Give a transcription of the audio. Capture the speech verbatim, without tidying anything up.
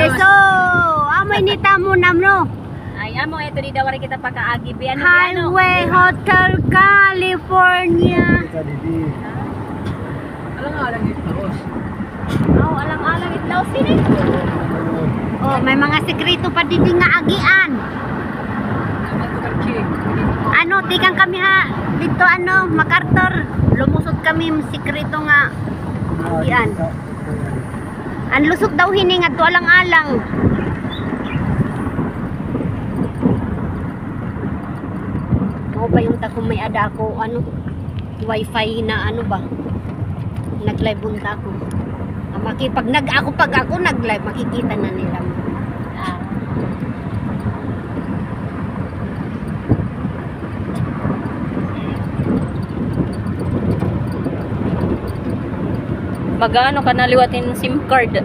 So, amo ini it amon, no? Ay, amo ito, dida waray kita pakaagi bi. Ano, bi, ano? Highway Hotel California. Kita didi. Alang-alang it laos. Oh, alang-alang it laos ini. Oh, may mga sikreto pa didi nga agian. Ano, tikang kami ha, didto, ano, MacArthur. Lumusot kami, sikreto nga agian. An lusot daw hini ngadto alang-alang. Mao pa unta kon may-ada ako, ano, wifi na, ano ba? Nag-live unta ako. Ah, maki-, pag nag-, ako, pag ako nag-live, makikita na nila. Ah. Mag-aano ka na liwat hin SIM card?